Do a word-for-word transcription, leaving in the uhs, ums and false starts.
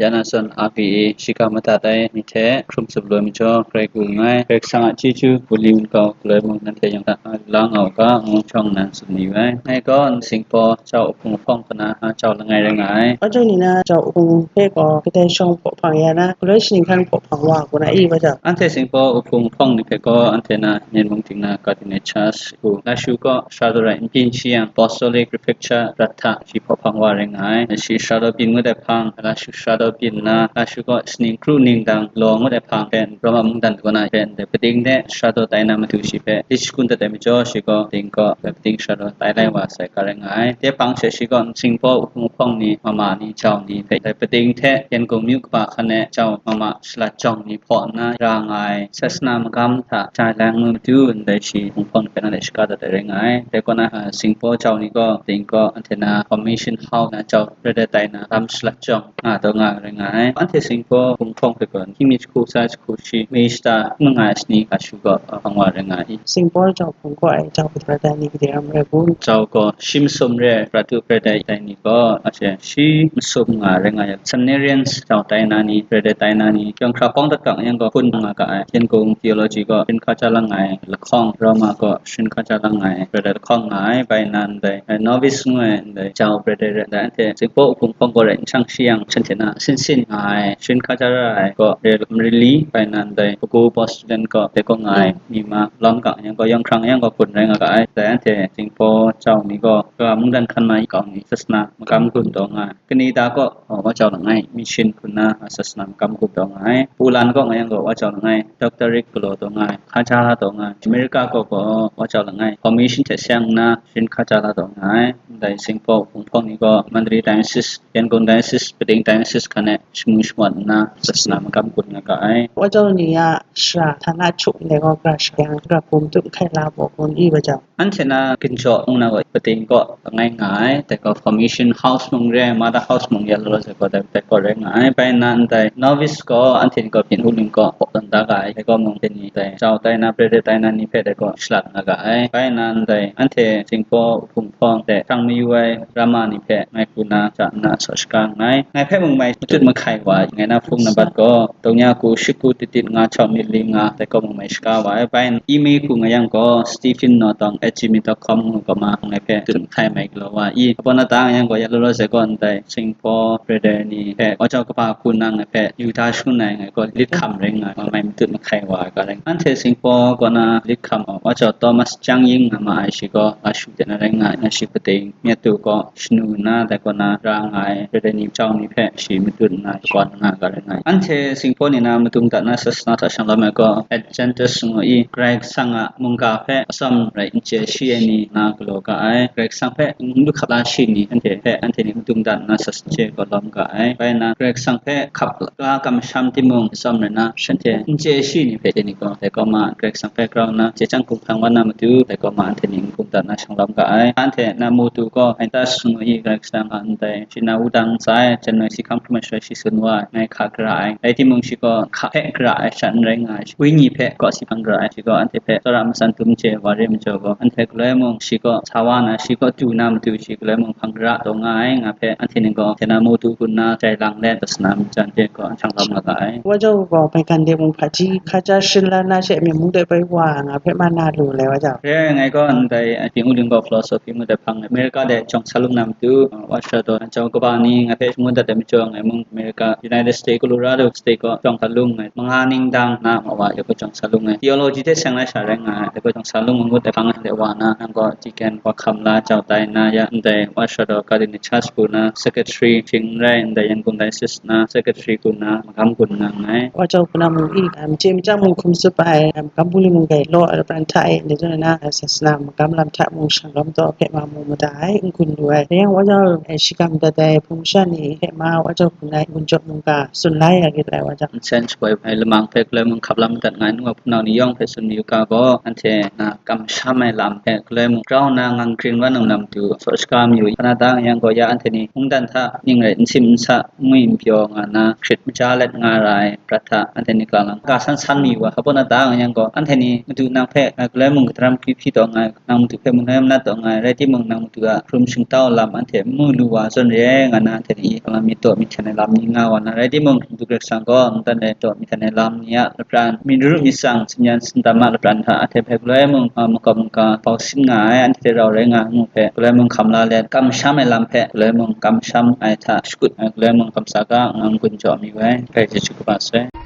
Ya na zawn R V A shiga madat ai ni hte hkrum tsup loi majaw, grai gu nngai. Karai Kasang a chyeju, bungli wun kau, galoi mung nanhte yawng hta nga lu la nga u ga, ngu jawng nan tsun mayu ai. Ngai gaw Singpaw jau Uhpung Hpawng hpe na, a, jau langai rai nga ai. Wa jau ni na jau Uhpung hpe gaw kadai shawng hpaw hpang ya na, galoi shaning hkan hpaw hpang wa, ko na i, wa jau? Anhte Singpaw Uhpung Hpawng ni hpe gaw anhte na Myen mung ting na Cardinal Charge Pu, Lashu kaw Sarato rai n byin shi yang, Apostolic Prefecture prat hta shi hpaw hpang wa rai nga ai. Shi Sarato byin ngut ai hpang, Lashu Sarato byin nna, Lashu kaw shaning kru ning dang law ngut ai hpang hpe, Roma mungdan kaw na hpe, ndai pading de Sarato tai na matu shi hpe lit shagun dat ai majaw, shi gaw pading kaw, pading Sarato tai lai wa sai ga rai nga ai. Dai hpang she shi gaw Singpaw Uhpung Hpawng ni, mama ni, jau ni hpe, dai pading hte Yangon myu kaba hkan e jau mama shalat jawng ni hpaw nna ra nga ai, sasana magam hta jai lang ngu matu, ndai shi Uhpung Hpawng hpe na de shaga dat ai rai nga ai. Dai kaw na, a, Singpaw jau ni gaw, pading kaw, anhte na Formation House na jau rai dat tai na, lam shalat jawng nga taw nga rai nga ai. Anhte Singpaw Uhpung Hpawng hpe gaw, hkying mi jahku, sai jahku shi, May shata n nga ai shani Lashu gaw, a, hpang wa rai nga ai. Singpaw jau hpung kaw ai jau brother ni kadai ram rai bung? Jau gaw shi masum re ai, prat tu brother tai ni gaw, a she shi masum nga rai nga ai. Seminarians jau tai na ni, brother tai na ni, yawng hkra kawng dat kang yang gaw hpun nga ga ai. Yangon Theology gaw sharin hkaja lang ai lahkawng, Roma gaw sharin hkaja lang ai brother lahkawng nga ai. Bai nna ndai, eh, novice ngu ai ndai jau brother rai, ndai anhte Singpaw Uhpung Hpawng gaw rai n shang shi yang, shanhte na sin sin nga ai, sharin hkaja ra ai gaw re Marili, bai nna ndai Pagu Apostolic gaw dai gaw nga ai, mi ma lawm kang yang gaw, yawng hkrang yang gaw hpun rai nga ga ai. Dai anhte Singpaw jau ni gaw, ga mungdan hkan ma i kau ni, sasana magam gun taw nga ai. Canada kaw, oh, wa jau langai, mission hku nna, ah, sasana magam gun taw nga ai. Poland kaw nga yang gaw, wa jau langai, doctorate galaw taw nga ai, hkaja la taw nga ai. America kaw gaw, wa jau langai, Formation hte seng nna, sharin hkaja la taw nga ai. Ndai Singpaw Uhpung Hpawng ni gaw, Mandalay Diocese, Yangon Diocese, Pading Diocese hkan e shamu shamawt nna, sasana magam gun nga ga ai. Wa jau ni a shara htana htuk ndai gaw, gara shara yang, gara hpung tu hkai la baw kun i, wa jau? Anhte na Ginjaw ngu na gaw, pading kaw langai nga ai, dai gaw Formation House mung re ai, Mother House mung ya law law sai gaw, dai, dai kaw rai nga ai. Bai nna ndai novice gaw, anhte ni gaw byin hku ling kaw hpaw tawn da ga ai, dai kaw mung hte ni dai jau tai na, brother tai na ni hpe dai kaw shalat nga ga ai. Bai nna ndai anhte Singpaw Uhpung Hpawng hte hkrang mayu ai Rama ni hpe ngai hku na ja nna saw shaga nngai. Ngai hpe mung mai matut mahkai wa ai, ngai na hpung nambat gaw, dongya ku, shi ku, tit tit nga, chau myit li nga, dai kaw mung mai shaga wa ai. Bai nna email hku nga yang gaw, Stephen Nawtawng at gmail dot com ngu gaw ma, ngai hpe matut mahkai mai galaw wa i. Abaw na ta nga yang gaw, ya law law sai gaw, ndai Singpaw brother ni hpe wa jau kaba hku nna ngai hpe yu da shangun ai, ngai gaw lit hkam rai nga ai, mai matut mahkai wa ai ga rai. Anhte Singpaw kaw na lit hkam ai wa jau Thomas Chang Ying nga ma ai, shi gaw Lashu de na rai nga ai, shi pading Myat Tu kaw shanu nna, dai kaw na ra nga ai, brother ni jau ni hpe shi matut nna shakawn nga ga rai nga ai. Anhte Singpaw ni na madung dat na sasana hta shanglawm ai gaw, Adventist ngu i, Karai Kasang a mungga hpe atsawm rai n chye shi ai ni na galaw ga ai, Karai Kasang hpe n lu hkap la shi ni, anhte hpe, anhte ni madung dat na sasana chye gaw lawm ga ai. Bai nna Karai Kasang hpe hkap la kamsham timung, atsawm rai na shanhte n chye shi ni hpe, dai ni gaw, dai kaw ma Karai Kasang hpe grau nna, chye chyang hkum hpang wan na matu, dai kaw ma anhte ni n hkum dat na shanglawm ga ai. Anhte na Motu gaw, Aintas ngu i, Karai Kasang a ndai shi na wudang ntsa ai, January si hkam hkrum ai shaloi shi tsun wa ai, ngai hka gara ai. Rai timung, shi gaw hka hpe gara ai sha n rai nga ai, wenyi hpe kaw si hpang gara ai, shi gaw anhte hpe tsawra matsan dum chye wa re ai majaw gaw, anhte galoi mung shi kaw sa wa na, shi kaw du na matu, shi galoi mung hpang gara taw nga ai, nga hpe anhte ni gaw, hte na Motu hku nna jai lang let, sasana mungjan hte gaw an shang lawm nga ga ai. Wa jau gaw maigan de mung hpaji hkaja sharin la na she, Myen mung de bai wa nga hpe ma na lu lai, wa jau. Re ai, ngai gaw ndai, a, Byin Hku Ling gaw philosophy ngut ai hpang, America de jawng sa lung na matu, a, wa Sarato jau kaba ni ngai hpe shangun dat ai majaw, ngai mung America, United States, Colorado State gaw jawng sa lung ai, manga ning dang na ma wa, ya gaw jawng sa lung ai. Theology hte seng lai sha rai nga ai, ya gaw jawng sa lung ngut ai hpang de wa na, nang gaw deacon wa hkam la jau tai na ya, ndai wa Sarato Cardinal Charge hku na secretary shing n rai, ndai Yangon Diocese na secretary hku na magam gun nga nngai. Wa jau hku na mung i, um, chye machyang mung hkum tsup ai, um, magam bungli mung gai law ai pran hta e, ndai zawn na, uh, sasana magam lam hta mung shanglawm taw hpe ma mu mada ai, n gun lu ai. Dai yang wa jau, eh, shikam dat ai hpung masha ni hpe ma, wa jau hku na gun jaw mungga tsun la ya rit ai, wa jau. Nsen shapoi ai lamang hpe galoi mung hkap la madat nga ai, nu wa hpunau ni yawng hpe tsun mayu ga gaw, anhte na kamsham ai lam hpe galoi mung grau nna ngang gring wan ai lam tu, saw shaga mayu, hpa na ta nga yang gaw, ya anhte ni mungdan hta ning rai n sim n sa, n ngwi n pyaw nga nna, hkrit maja let nga ra ai prat hta anhte ni ka lang ga san san mayu wa, hpa na ta nga yang gaw, anhte ni Madu nang hpe ngai galoi mung kadaram hkri hpyi taw nga ai, nang Madu hpe manoi manat taw nga ai, rai timung, nang Madu a hkrum shingtau lam anhte n mu lu wa zawn re ai, nga nna anhte ni i hkalam myit taw myit hten lam ni nga wa na rai timung, Madu Karai Kasang gaw ntan e daw mi htan e lam ni a lapran, myi mara myi tsang, tsin yan tsin tam a lapran hta, anhte hpe galoi mung, a, makam maka bau sin nga ai, anhte hte rau rai nga ai mung hpe, galoi mung hkam la let, kamsham ai lam hpe, galoi mung kamsham ai hta shakut ai, galoi mung kamsa ga nga n-gun jaw mi wai. Bai chyeju kaba sai.